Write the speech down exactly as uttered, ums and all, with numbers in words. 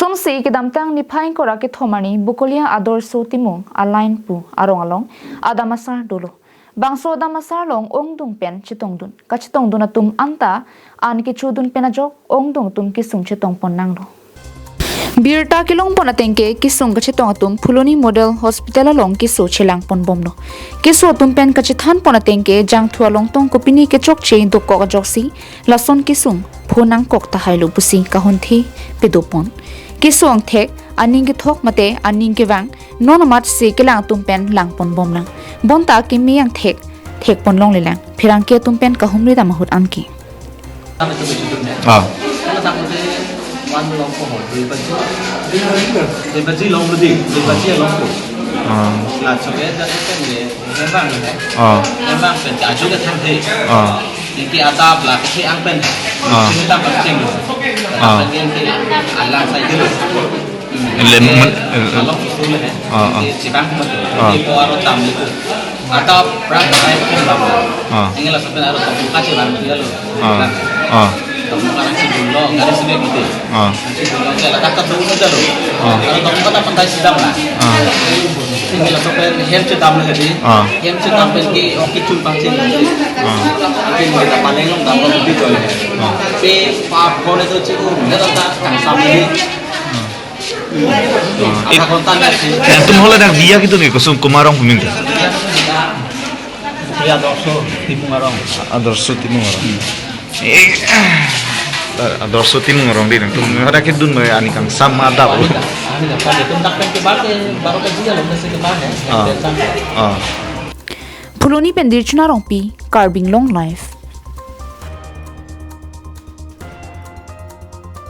Sumsi kedamtang niphai ingkoi ra kethom arni Bokolia Adorsho Timung a-line pu arong along adam asar dolo. Bangso adam asar along ongdung pen chetongdun. Kachetongdun atum anta an kechodun pen ajok ongdung atum kesung chetongpon nanglo. Birta kelongpon ateng ke kesung kachetong atum Phuloni Model Hospital along keso chelangpon bomlo. Keso atum pen kachethanpon ateng ke jangthu alongtong kopine kechokche dokok ajoksi lason kesung pho nangkok tahailo pusi kahonthe pedopon. Keso angthek aning kethok mate aning kevang non amatsi kelang atum pen langpon bomlang. Bonta keme angthek thekpon longlelang. Pherangke atum pen kahumri dam ahut anke. Ah. Kalau tak mesti one long ko ho, dui baji. Dui baji long mesti, dui baji long ko. Ah. Lah, coba dah kan ye, memang ye. Ah. Memang pen aju ke thang the. Ah. Ini adap lah, kesi ang pen. Ah. Sini tak penting. Ah. Penting ke alang saya dulu. Len men- eh, eh. Along susu le. Ah, ah. Di Chibang men. Ah. Di po aro tam le. Atau perang pakai pun bang. Ah. Ini lah sampai aro tam kaji bang dia lo. Ah. Ah. Tam karang si dulu, karang si begitu. Ah. Si dulu ke lah kata dulu aja lo. Ah. Aro tam kata pentai sidang lah. Ah. Ini lah sampai hem si tam le di. Ah. Hem si tam pergi oke cun pancing. Ah. Tapi kita paling long tam lebih jauh. Ah. Tapi pap kau itu cikgu, dia tak kang sama ni. Ah. It- Ada kontak nggak sih? Yang tum hola dak biya gitu nih, kusung komat arong peming. Iya, Adorsho Timung arong. Adorsho Timung arong. Eh, Adorsho Timung arong di nang. Tum ada kedun mai ani kang sama ada. Ani dah, ani dah. Pada tum tak pen ke bate, baru ke dia lo mesti ke mana? Ah. Ah. Phuloni pen Dirchuna Rongpi, Karbi Anglong Live.